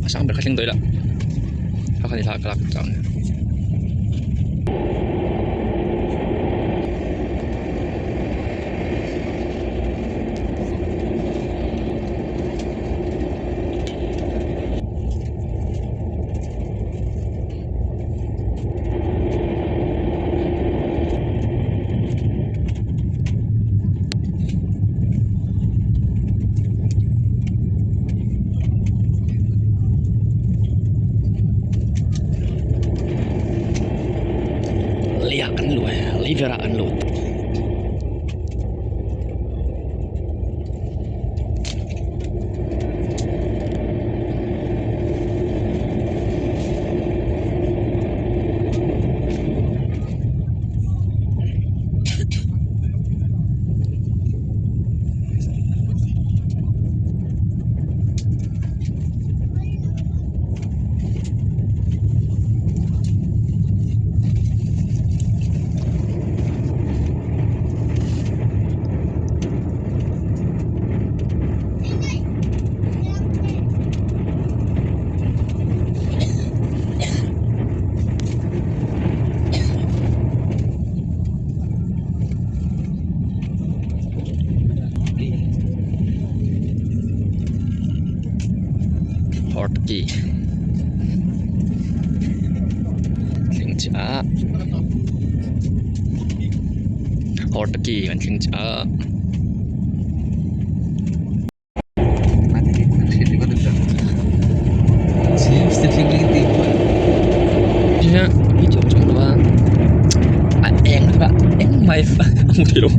A sang ber kha thleng daih la kha kha ni thla ka lak chang. Leiah kan luh e lei verah kan lut. Hortki thleng chiah a hortki kan thleng chiah a. A eng a engmah a hmu thei lo.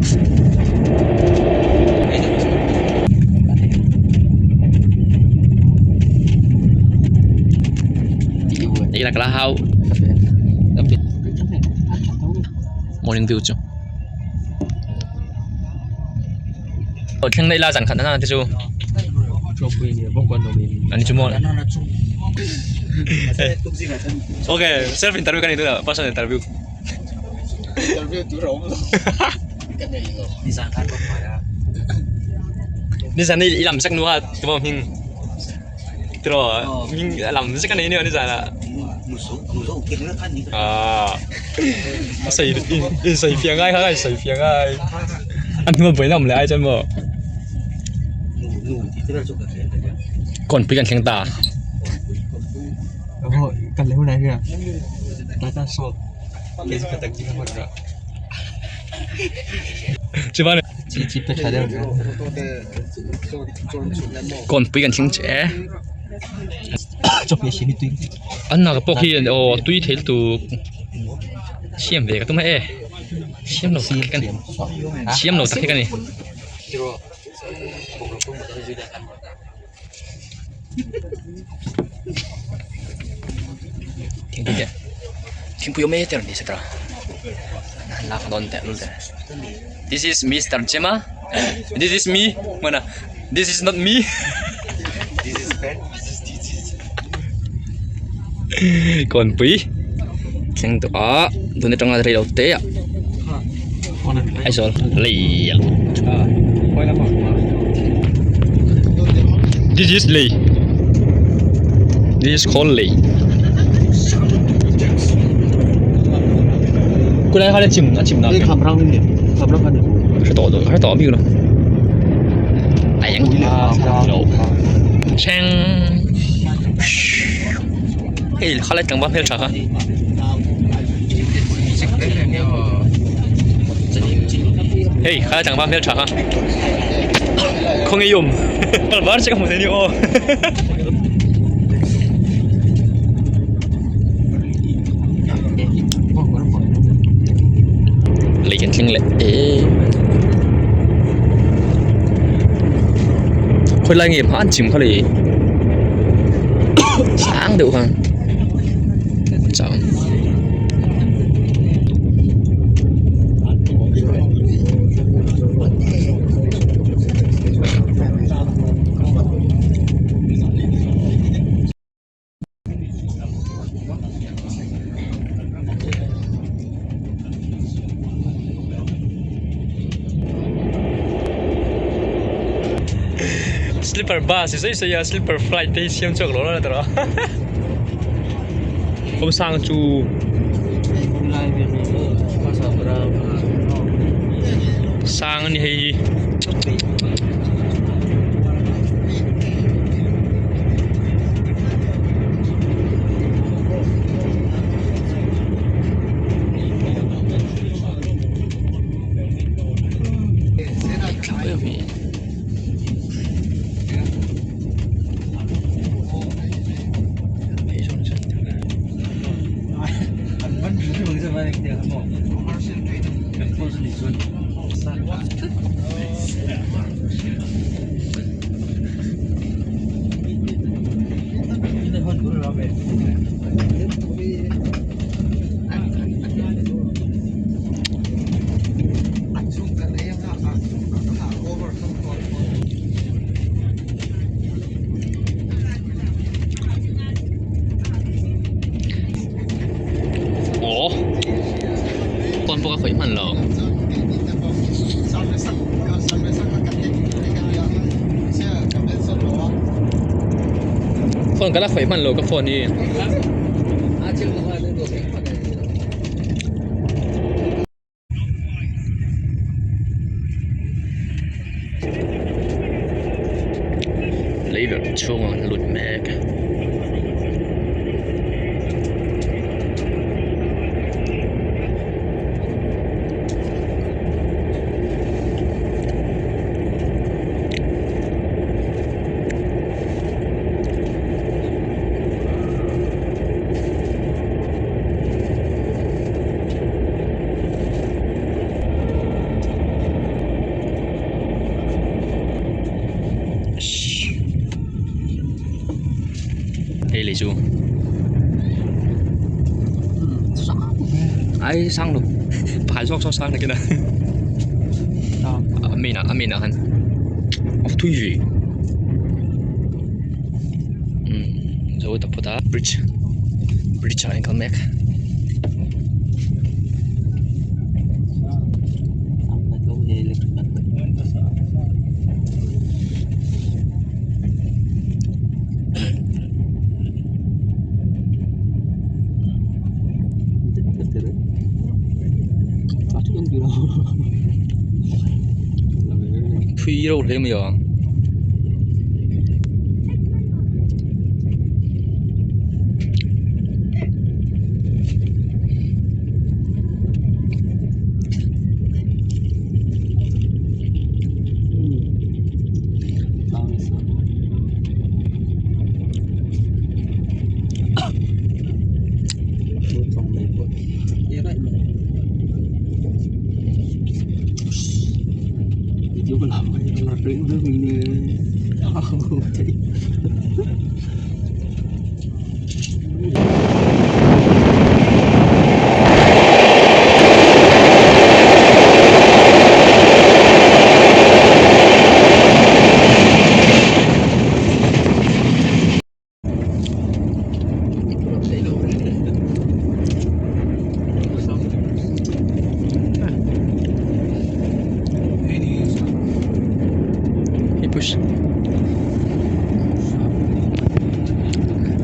Morning view chu. Aw thleng daih la zan khat nana te chu ani chu maw okay self interview ka nei tuna personal interview nizan i lam sak nu kha tumaw hming tiraw hming lam zek a nei nia nizan ah ah sawi in sawi fiah ngai kha in sawi fiah ngai a hnua buaina awm leh ai chuan maw kawnpui kan thleng ta chuan kawnpui kan thleng che an nak pawh khi aw tui thei lutuk siam ve ka tum a e siam lo tak hi ka ni siam lo tak hi ka ni. Thingpui te thingpui awm e te rawn ti se tawh a lak dawn teh lul te this is mister Chema this is me hmana this is not me kawnpui thleng tawh a tun atanga rei lo te ah Aizawl lei a lut this is lei this is called lei kulai kha le chim a chim na hre tawh lo hre tawh bik lo a eng lo thleng hei khalai tlangval hmeltha kha. Hei khalai tlangval hmeltha kha khawnge i awm var che ka hmu thei ni aw. Lei kan thleng leh em khawi lai nge hma an chim kha le sang deuh khan chang Sleeper bus i sawi sawi a sleeper flight te hi siam chhuak lo la tawh awm sang chu sang a ni hei hi. Aw phone pawh ka khawih hman lo. Phone ka la khawih hman lo ka phone hi. Leiverh chhungah an lut mek. Hei lei chu ai sang lo phai zawk zawk sang takin a a main ah a main ah khan a thui ve umm zo ta phawt a bridge bridge ah hian kal mek. Thui reuh hle mai a.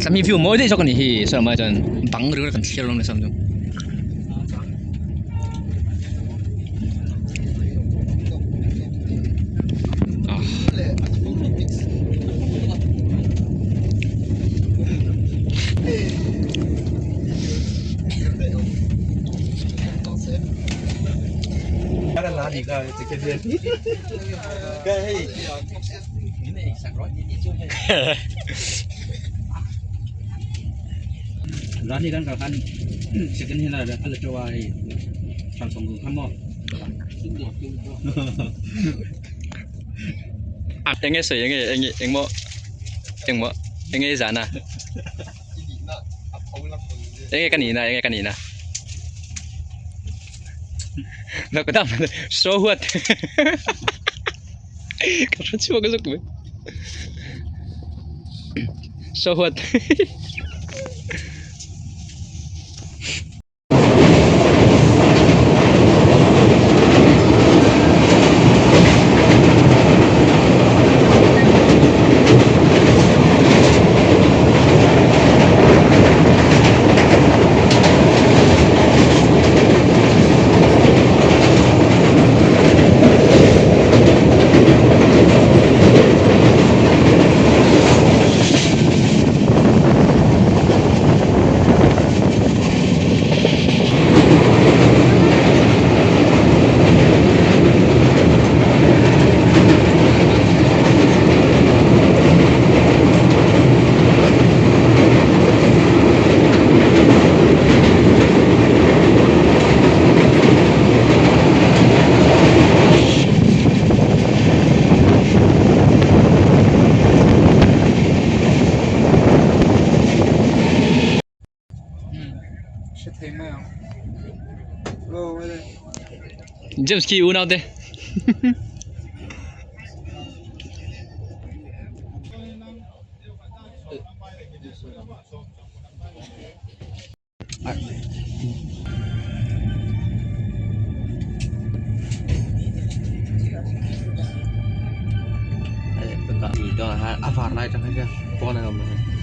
Tlami view mawi daih zawk a nih hi sawi mai chuan bang ringawt kan thlir alawm le sawi chu. Enge sawi enge enge engmaw engmaw enge i zan a enge ka nihna enge ka nihna so what ka hre chhuak zuk mai so what. James khi unau te. A var lai atang hian pawn an awm.